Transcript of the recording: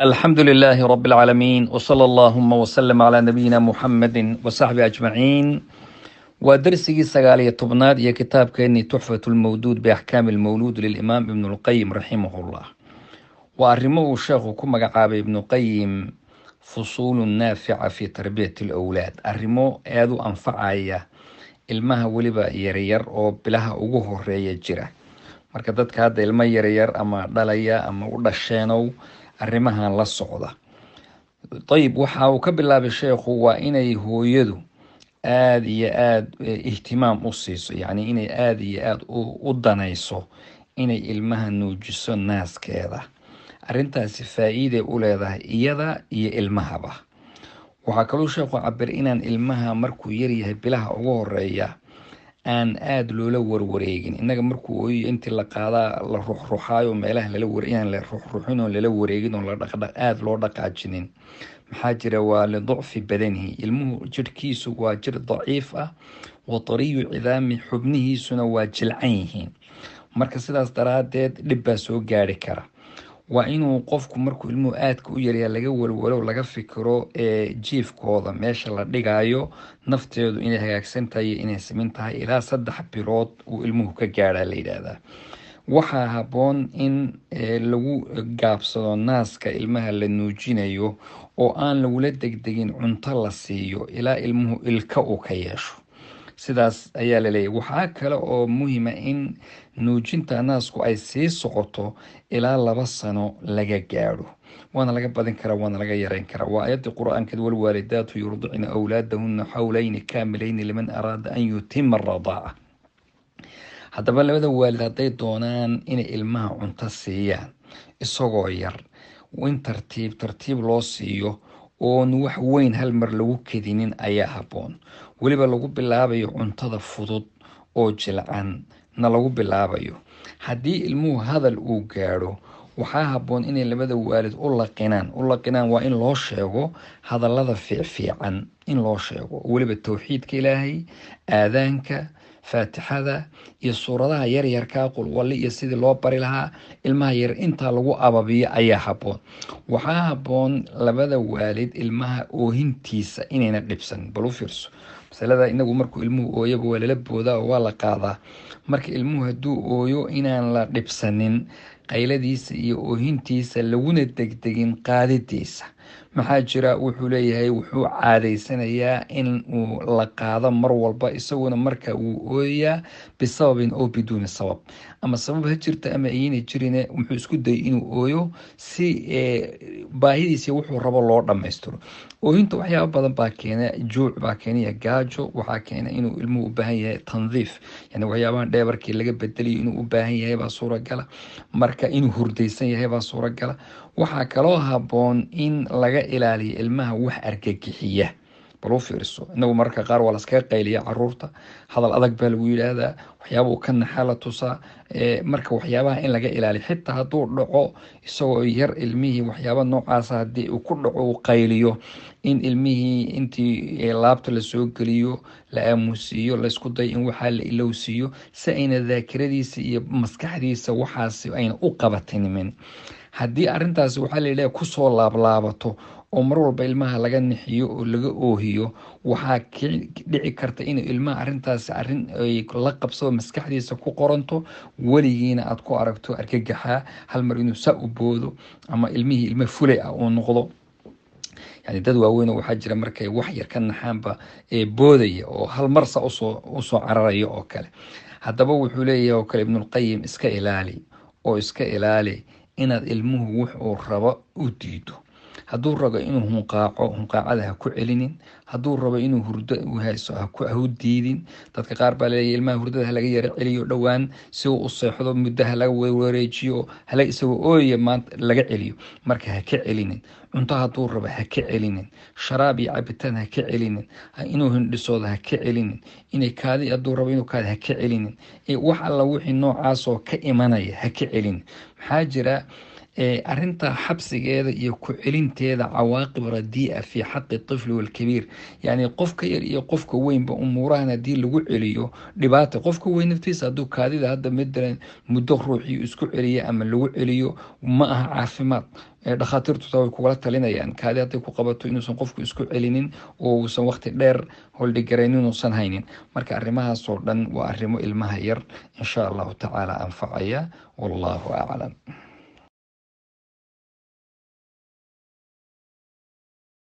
الحمد لله رب العالمين، وصلى اللهم وسلم على نبينا محمد وصحبه أجمعين. Waa darsigii 19aad iyo kitaabkeenii Tuxfat lmawduud biaxkaami lmawluud lilimaam Ibnu Lqayim raximahullah. Waa arrimo uu sheekhu ku magacaabay Ibnu Qayim fusuulu naafica fi tarbiyati alawlaad, arrimo aada u anfacaya ilmaha, weliba yaryar oo bilaha ugu horeeya jira. Marka dadka hadda ilmo yaryar ama dhalaya ama u dhasheenow, arrimahan la socda. Ayib, waxa uu ka bilaabay sheekhu waa inay hooyadu aada iyo aada ihtimaam u siiso, yacni inay aada iyo aada u danayso inay ilmaha nuujiso naaskeeda. Arrintaasi faa-iiday u leedahay iyada iyo ilmahaba. Waxaa kaluu sheekhu cabir inaan ilmaha markuu yaryahay, bilaha ugu horeeya, aan aada loola warwareegin. Innaga markuu ooyo intii la qaadaa la ruxruxaayo meelaha lala war, inaan la ruxruxin oo lala wareegin oo la dhaqdha aada loo dhaqaajinin. Maxaa jira? Waa liducfi badanihi, ilmuhu jirhkiisu waa jir daciif ah, wa tariyu cidaami, xubnihiisuna waa jilcan yihiin. Marka sidaas daraaddeed dhib baa soo gaari kara. Waa inuu qofku markuu ilmuhu aadka u yaryaa laga walwalo, laga fikiro ee jiifkooda, meesha la dhigayo, nafteedu inay hagaagsan tahay iyo inay simin tahay, ilaa 3 bilood uu ilmuhu ka gaadhaa la yidhaahdaa. Waxaa habboon in lagu gaabsado naaska ilmaha la nuujinayo oo aan lagula degdegin cunto la siiyo ilaa ilmuhu ilka uu ka yeesho. Sidaas ayaa laleeyahy. Waxaa kale oo muhima in nuujinta naasku ay sii socoto ilaa 2 sano laga gaadho. Waana laga badin karaa, waana laga yareyn karaa. Waa ayaddii Qur-aankeed: walwaalidaatu yurdicna awlaadahuna xawleyni kaamilayni liman araada an yutima aradaaca. Haddaba labada waalid hadday doonaan inay ilmaha cunto siiyaan isagoo yar, in tartiib tartiib loo siiyo oon wax weyn hal mar lagu kedinin ayaa habboon. Weliba lagu bilaabayo cuntada fudud oo jilcan na lagu bilaabayo. Haddii ilmuhu hadal uu gaadho, waxaa habboon inay labada waalid u laqinaan. U laqinaan waa in loo sheego hadallada fiicfiican, in loo sheego weliba towxiidka Ilaahay, aadaanka, Faatixada iyo suuradaha yaryarkaa, qulwalli iyo sidii loo bari lahaa ilmaha yar. Intaa lagu ababiyo ayaa habboon. Waxaa habboon labada waalid ilmaha oohintiisa inayna dhibsan. Bal u fiirso masalada: inagu markuu ilmuhu ooyaba waa lala boodaa oo waa la qaadaa. Marka ilmuhu hadduu ooyo inaan la dhibsanin qayladiisa iyo oohintiisa, laguna degdegin qaadidiisa. Maxaa jira? Wuxuu leeyahay, wuxuu caadaysanayaa in uu la qaado mar walba, isaguna marka wuu ooyayaa bisababin oo biduuni sabab, ama sabab ha jirta ama ayna jirine, wuxuu isku dayay inuu ooyo si baahidiisa wuxuu rabo loo dhammaystiro. Oohinta waxyaaba badan baa keena. Juuc baa keenaya, gaajo waxaa keena, inuu ilmuhu u baahan yahay tandiif, yani waxyaabahan dheebarkii laga bedelayo inuu u baahan yahay baa suuragala. Marka inuu hurdaysan yahay baa suuragala. Waxaa kaloo habboon in laga ilaaliyo ilmaha wax argagixiya. Bal u fiirso, inagu mararka qaar waa laskaga qayliya caruurta, hadal adag baa lagu yidhaahdaa, waxyaaba uu ka naxa la tusaa. Marka waxyaabaha in laga ilaaliyo, xitaa hadduu dhaco isagoo yar ilmihii, waxyaaba noocaasa haddii uu ku dhaco, uu qayliyo, in ilmihii intii laabta lasoo geliyo la aamusiiyo, laysku dayo in waxaa la ilowsiiyo si ayna daakiradiisa iyo maskaxdiisa waxaasi ayna u qabatinimin. Haddii arrintaasi, waxaa la yidhaha, kusoo laablaabato oo mar walba ilmaha laga nixiyo oo laga oohiyo, waxaa dhici karta inuu ilmaha arrintaasi arrin ay la qabsado, maskaxdiisa ku qoranto, weligiina aad ku aragto argagaxa, hal mar inuu saa u boodo ama ilmihii ilmo fulay ah uu noqdo. Yani dad waaweyn oo waxaa jira markay wax yar ka naxaanba ee boodaya oo hal mar sa usoo cararaya oo kale. Haddaba wuxuu leeyahay oo kale Ibnulqayim: iska ilaali oo iska ilaali inaad ilmuhu wuxuu rabo u diido. Hadduu rabo inuu hunqaaco, hunqaacada ha ku celinin. Hadduu rabo inuu hurdo hayso, ha u diidin. Dadka qaar baa leeyahy ilmaha hurdada ha laga yaro celiyo dhowaan si uu u seexdo, muddo ha laga wareejiyo, hala isagoo ooya maanta laga celiyo. Marka ha ka celinin. Cunto hadduu rabo ha ka celinin, sharaab iyo cabitaan ha ka celinin, inuu hindhisoodo ha ka celinin, inay kaadi hadduu rabo inuu kaadi ha ka celinin. Wax alla wixii noocaasoo ka imanaya ha ka celinin. Maxaa jira? Arrinta xabsigeeda iyo ku celinteeda cawaaqib radii'a fi xaqi tifli walkabiir, yani qofka yar iyo qofka weynba umuurahan haddii lagu celiyo dhibaata. Qofka weyn naftiisa hadduu kaadida hadda madalan muddo ruuxii isku celiya ama lagu celiyo, ma aha caafimaad. Dhakhaatiirtu taa way kugula talinayaan, kaadi hadday ku qabato inuusan qofku isku celinin oo uusan waqti dheer holdhigaraynin uusan haynin. Marka arrimahaasoo dhan waa arrimo ilmaha yar insha Allahu tacaala anfacaya, wallahu aclam.